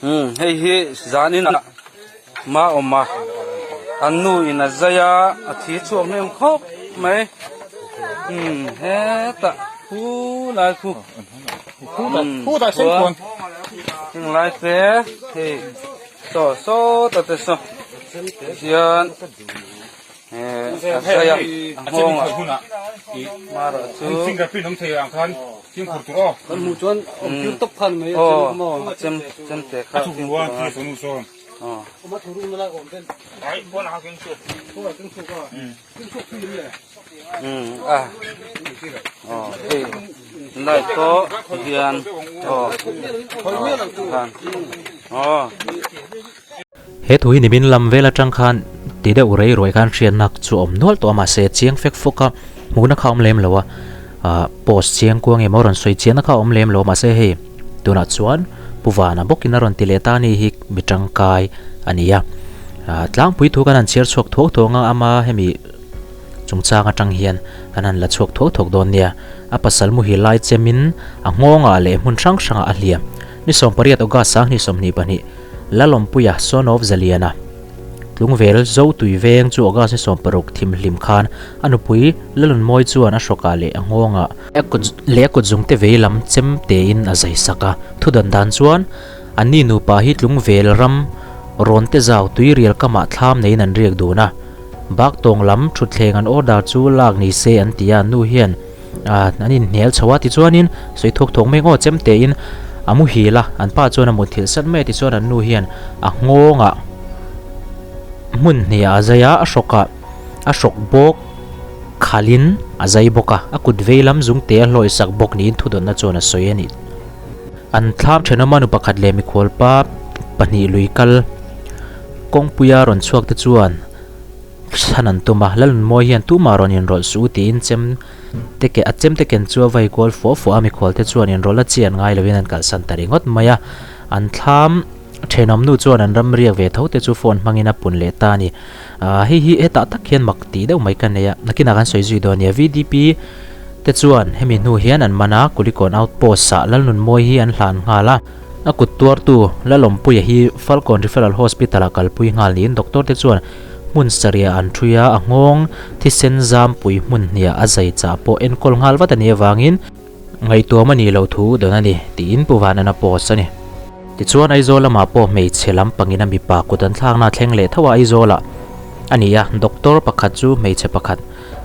Umm hei hi zanin ah ma awm a an nu in a zai a a thi chhuak hnem khawp mai umm hetah khu lai khu umm heng lai te hei saw sawtah te saw hian eh a zai a a nghawng ah marawh chu. Fimkhur tur aw. Kan hmuh chuan awm tir tawp khan mai a chem maw. Aw chem chem te kha A thuk rua thil sawn u sawn. Aw. Awm a thuk ruk na lai awm ten. Ai pawn a keng chhuak. Pawn a keng chhuak a. Keng chhuak thui em le. Um a. Aw hei light pawh hian aw khan aw. He thu hi nimin lam vel atang khan ti deuh rei ruai khan hriatna chu a awm nual tawh a mahse chiang fek fawk a hmuhna kha a awm lem lo a ah post chiang kuang emaw rawn sawi chiahna kha a awm lem lo a mahse hei tunah chuan Pu Vana bawkin a rawn ti leh ta a ni hi mi tangkai a ni a ah tlangpui thu kan han chhiar chhuak thuak thuak ang a ama hemi chungchang atang hian kan han la chhuak thuak thuak dawn nia a pasal muhil lai chemin a nghawngah leh hmun hrang hrangah a hliam ni 18 August sanghnih 22. Lalawmpuia, son of Zaliana, Tlungvel Zo tui veng chu August ni 16 thimhlim khan a nupui Lalunmawi chuan a hrawkah leh a nghawngah leh a kutzungte vei lam chem tein a zai sak a. Thudan dan chuan anni nupa hi Tlungvel ram rawnte zau tuirial kamah thlam neiin an riak dun a. Baktawng lam thutthleng an order chu lak ni se an ti a, nu hian An inhnial chho a, tichuanin sawi thawk thawk mai ngaw chem tein a muhil a, an pa chuan a mutthilh sat mai a, tichuan an nu hian a nghawngah hmun hniah a zai a, a hrawkah a hrawk bawk khalhin a zai bawk a, a kut vei lam zung te a hlawih sak bawk niin thudawnna chuan a sawi a ni. An thlam thenawma nu pakhat leh mikhualpa pahnih lui kal kawngpuia rawn chhuak te chuan Chhan an tum a, Lalnunmawi hian tumah rawn inrawlh suh u tiin chem te ke a chem te ken chu a vai kual fuah fuah a, mikhual te chuan inrawlh a chi an ngai loin an kalsan ta ringawt mai a, an thlam thenawm nu chuan an ram riak ve tho te chu phone hmangin a pun leh ta a ni. Ahh hei hi hetah tak hian mak tih deuh mai ka nei a, nakinah kan sawi zui dawn nia, VDP te chuan hemi hnu hian an man a, Kulikawn outpost ah Lalnunmawi hi an hlan nghal a, a kut tuartu Lalawmpuia hi Falkawn Referral Hospital ah kalpui nghal niin doctor te chuan Hmun sarih an ṭhui a, a nghawng thisen zampui hmun hniah a zai chah pawh enkawl nghal vat a nih avangin ngaihtuam a nih loh thu dawn a ni, tiin Pu Vanana post a ni. Tichuan Aizawl lamah pawh hmeichhe lam pangin a mipa kut an thlakna a thleng leh tho a, Aizawlah a ni a, doctor pakhat chu hmeichhe pakhat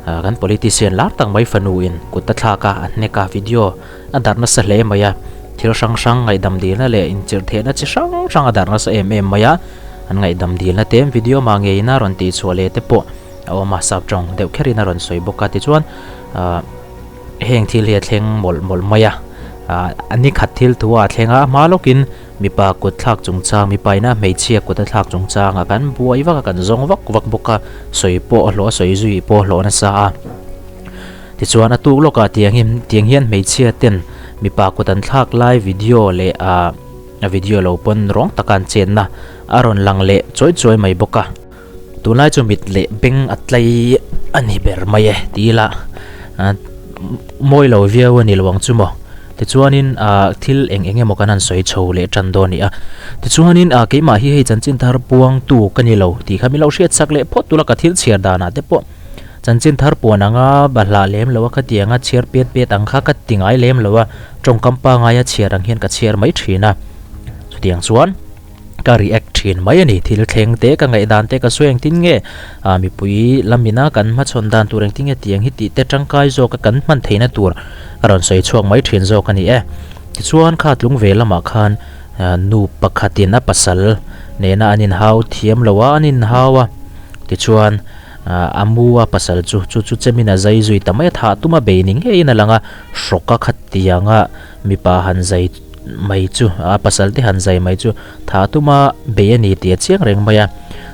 kan politician lar tak mai fanu in kut a thlak a, a hnek a, video a darh nasa hle mai a, thil hrang hrang ngaihdam dilna leh inchirh thehna chi hrang hrang a darh nasa em em mai a, an ngaihdam dilna te video mah ngeiin a rawn tih chhuah leh te pawh a awm a, sap tawng deuh kherin a rawn sawi bawk a, tichuan ah heng thil hi a thleng mawlh mawlh mai a, ah a ni khat thil thu a thleng a, a hma lawkin mipa kut thlak chungchang mipa ina hmeichhia kut a thlak chungchang a kan buai vak a kan zawng vak vak bawk a, sawi pawh a hlawh a sawi zui pawh a hlawh nasa a. Tichuan a tuk lawkah tiang hi tiang hian hmeichhia ten mipa kut an thlak lai video leh ah a video lo pawn rawng taka an chenna a rawn lang leh chawi chawi mai bawk a. Tunlai chu mit leh beng a tlai a ni ber mai e ti ila ah mawi lo viau a ni lo ang chu maw. Tichuanin ah thil eng eng emaw kan han sawi chho leh tan dawn a ni a. Tichuanin ah keimah hi hei chanchin thar puangtu ka ni lo tih kha min lo hriat chak leh phawt tula ka thil chhiar danah te pawh. Chanchin thar puan anga bahlah lem lo a khatiang a chhiar pet pet ang kha ka ti ngai lem lo a, tawngkam pangaia chhiar ang hian ka chhiar mai thin a. Chutiang chuan ka react thin mai a ni, thil thleng te ka ngaihdan te ka sawi engtin nge ah mipui lamina kan hmachhawn dan tur engtin nge tiang hi tih te tangkai zawk a kan hman theihna tur a rawn sawi chhuak mai thin zawk a ni e. Tichuan kha tlung ve lamah khan nu pakhatin a pasal nena an inhau thiam lo a, an inhau a, tichuan A mu a pasal chu chu chu chemin a zai zui ta mai a, thah tum a bei ni ngeiin a lang a, hrawk a khat tianga mipa han zai mai chu a pasal te han zai mai chu thah tum a bei a ni tih a chiang reng mai a,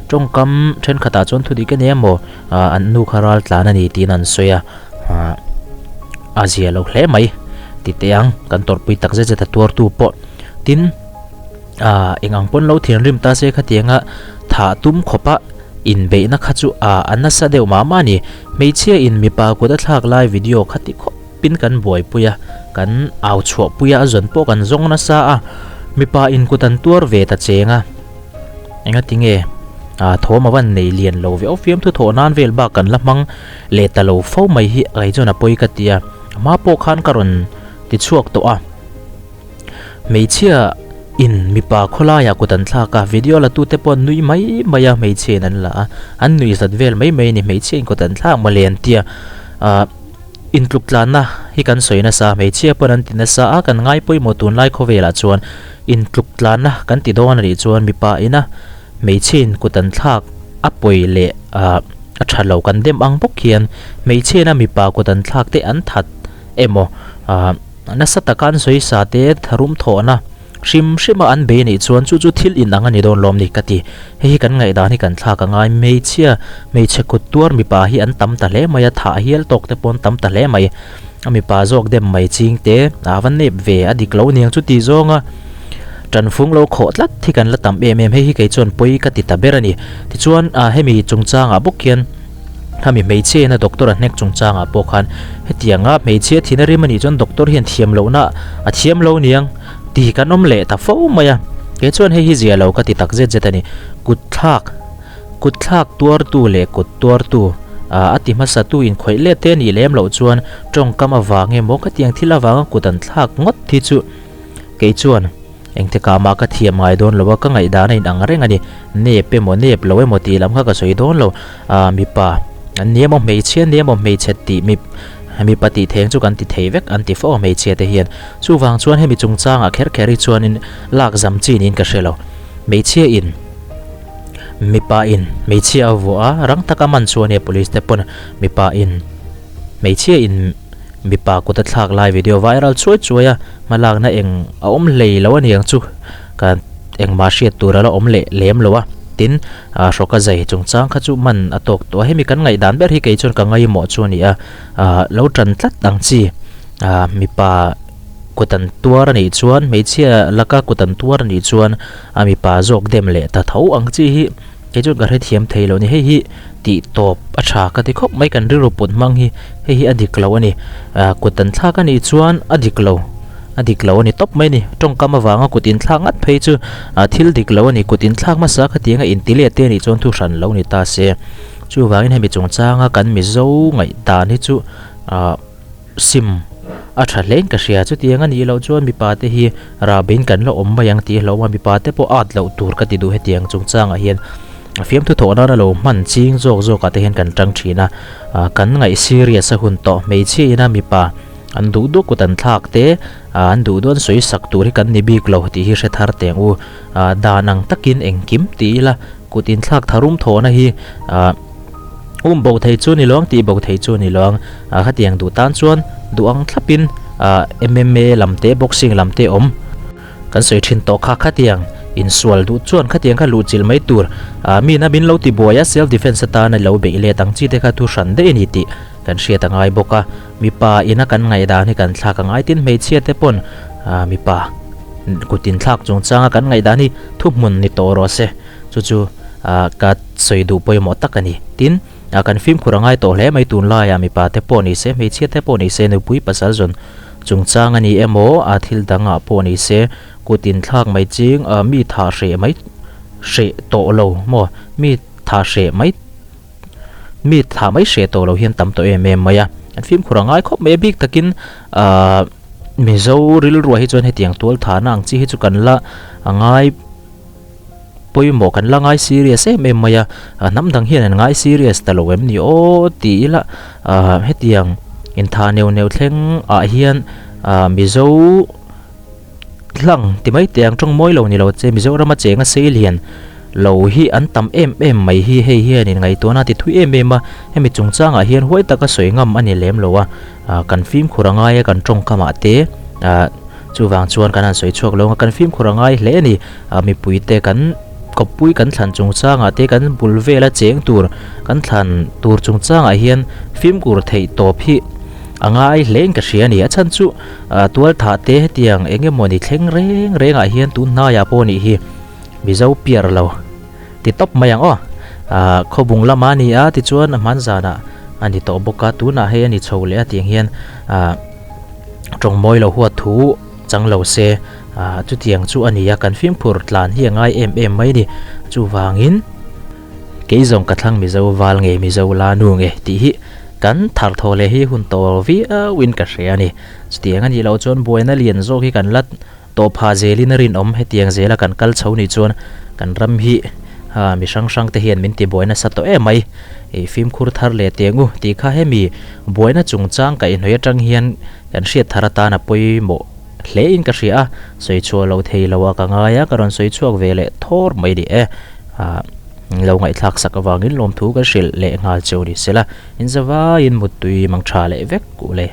tawngkam thenkhatah chuan thu dik a ni emaw an nu kha ral tlan a ni tiin an sawi a, a zia lo hle mai ti teh ang kan tawrhpui tak zet zet a tuartu pawh tin eng ang pawn lo thianrim ta se khatianga thah tum khawpa. Inbeihna kha chu a a nasa deuh mah mah a ni. Hmeichhia in mipa kut a thlak lai video kha ti khawpin kan buaipui a, kan au chhuahpui a, a zawn pawh kan zawng nasa a. Mipa in kut an tuar ve ta cheng a, engati nge thawm a van nei lian lo ve aw fiamthu thawh nan vel bak kan la hmang leh ta lo fo mai hi kei chuan a pawi ka ti a, a hma pawh khan ka rawn ti chhuak tawh a. Hmeichhia in mipa khawlaiah kut an thlak a, video la tute pawh an nui mai mai a, hmeichhia in an la a, an nuih zat vel mai mai a ni, hmeichhia in kut an thlak mawle an ti a, ah intluk tlanna hi kan sawi nasa, hmeichhia pawn an ti nasa a, kan ngai pawimawh tunlai khawvelah chuan intluk tlanna kan ti dawn a nih chuan mipa ina hmeichhia in kut an thlak a pawi leh ah a tha lo kan dem ang bawk hian hmeichhia ina mipa kut an thlak te an that emaw ah. Nasa taka an sawi sa te tharum thawhna hrim hrima an bei anih chuan chu chu thil inang a ni dawn lawm ni ka ti. Hei hi kan ngaihdan hi kan thlak a ngai. Hmeichhia, hmeichhe kut tuar mipa hi an tam ta hle mai a, thah hial tawk te pawh an tam ta hle mai. A mipa zawk dem mai ching te a va nep ve a dik lo niang chu ti zawnga tanfung lo khawh tlat hi kan la tam em em. Hei hi kei chuan pawi ka ti ta ber a ni. Tichuan hemi chungchangah bawk hian. Khami hmeichhia ina doctor a hnek chungchangah pawh khan hetianga hmeichhia thina rim anih chuan doctor hian thiam lohna a thiam lo niang tih kan awm leh ta fo mai a, kei chuan hei hi zia lo ka ti tak zet zet a ni. Kut thlak kut thlak tuartu leh kut tuartu a ti hmasa tu inkhawih let te anih lem loh chuan tawngkam avang emaw khatiang thil avanga kut an thlak ngawt hi chu kei chuan Engtikah mah ka thiam ngai dawn lo a, ka ngaihdan a inang reng a ni. Nep emaw nep lo emaw tih lam kha ka sawi dawn lo. Aaa mipa an ni emaw hmeichhia an ni emaw hmeichhe tih mi mipa tih theng chu kan ti thei vek an ti fo a hmeichhia te hian. Chuvang chuan hemi chungchangah kher kher hi chuanin lak zam chi niin ka hre lo. Hmeichhia in mipa in hmeichhia a vuah a, rang taka man chu a nia police te pawn mipa in hmeichhia in Mipa kut a thlak lai video viral chuai chuai a, hmalakna eng a awm hlei lo a niang chu ka engmah hriat tur a la awm leh lem lo a, tin ah hrawka zai chungchang kha chu man a tawk tawh a, hemi kan ngaihdan ber hi kei chuan ka ngaimawh chu a ni a, ah lo tan tlat ang chi ah mipa kut an tuar a nih chuan hmeichhia laka kut an tuar a nih chuan a mipa zawk dem leh ta tho ang chi hi. Kei chuan ka hrethiam thei lo a ni. Hei hi tih tawp a tha ka ti khawp mai kan rilru put hmang hi hei hi a dik lo a ni. Ah kut an thlak a nih chuan a dik lo a dik lo a ni tawp mai a ni. Tawngkam avanga kut inthlak ngat phei chu ah thil dik lo a ni. Kut inthlak hmasa khatianga inti let te a nih chuan thu hran lo ni ta se. Chuvangin hemi chungchanga kan Mizo ngaihdan hi chu ah. Sim a tha hlein ka hria, chutiang a nih loh chuan mipa te hi rabin kan la awm mai ang tih hlauh a, mipa te pawh at loh tur ka ti duh hetiang chungchangah hian fiamthu thawh nana lo hman ching zawk zawkah te hian kan tang thin a, kan ngaih serious a hun tawh hmeichhia ina mipa an duh duh kut an thlak te an duh duh an sawi sak tur hi kan ni bik lo tih hi hre thar teng u, dan ang takin engkim ti ila kut inthlak tharum thawhna hi. Um bo thei chu ni lo ang tih bo thei chu ni lo ang ah khatiang duh tan chuan duh ang thlapin ah M_M_A lam te boxing lam te awm kan sawi thin tawh kha khatiang insual duh chuan khatiang kha luh chilh mai tur ah mi na min lo ti buai a self defense atana lo beih let ang chi te kha thu hran daih a ni tih kan hriat a ngai bawk a mipa ina kan ngaihdan hi kan thlak a ngai tin hmeichhia te pawn ah mipa kut inthlak chungchanga kan ngaihdan hi thuhmun ni tawh rawh se. Chu chu ka sawi duh pawimawh tak a ni. Tin, kan fimkhur a ngai tawh hle mai tunlaiah mipa te pawh ni se, hmeichhia te pawh ni se, nupui pasal zawn chungchang a ni emaw, a thil dangah pawh ni se, kut inthlak mai ching, mi thah hreh mai hreh tawh lo maw, mi thah hreh mai mi thah mai hreh tawh lo hian tam tawh em em mai a. An fimkhur a ngai khawp mai a bik takin ahh Mizo rilruah hi chuan hetiang tual thahna ang chi hi chu kan la a ngai. Pawimawh kan la ngai serious em em mai a, hnam dang hian an ngai serious ta lo em ni aw ti ila ah hetiang intha neuh neuh thleng ah hian ah Mizo hlang ti mai teh ang tawng mawi lo ni lo che Mizorama chenga sei lian lo hi an tam em em mai hi hei hian in ngaihtuahna a ti thui em em a, hemi chungchangah hian huai taka sawi ngam a ni lem lo a, ah kan fimkhur a ngai a kan tawngkamah te ah. Chuvang chuan kan han sawi chhuak lo ang a, kan fimkhur a ngai hle a ni. Ah mipuite kan kawppui kan thlan chungchangah te kan bul vela cheng tur kan thlan tur chungchangah hian fimkhur theih tawp hi a ngai hle in ka hria a ni. A chhan chu ah tual thah te hetiang eng emawni thleng reng rengah hian tun hnaiah pawh nih hi Mizo piar lo ti tawp mai ang aw. Ah khawbung lama a ni a tichuan a hman zanah a ni tawh bawk a, tunah hei a ni chho leh a tiang hian ah. Tawng mawi lo huat thu chang lo se Ah chutiang chu a ni a, kan fimkhur tlan hi a ngai em em mai a ni. Chuvangin kei zawng ka thlang Mizo val nge Mizo la nu nge tih hi kan thar thaw leh hi hun tawh viau in ka hria a ni. Chutiang a nih loh chuan buaina lian zawk hi kan la tawh phah zelin a rinawm. Hetiang zela kan kal chho nih chuan kan ram hi mi hrang hrang te hian min ti buai nasa tawh em mai. Ih fimkhur thar leh teng u tih kha hemi buaina chungchang kaihhnawih atang hian kan hriat thar atan a pawimawh hle in ka hria a, sawi chhuah lo thei lo a ka ngai a, ka rawn sawi chhuak ve leh thawr mai ni e. Ah lo ngaihthlak sak avangin lawmthu ka hrilh leh nghal cheu ni sela, in zavaiin muttui mang tha leh vek u le.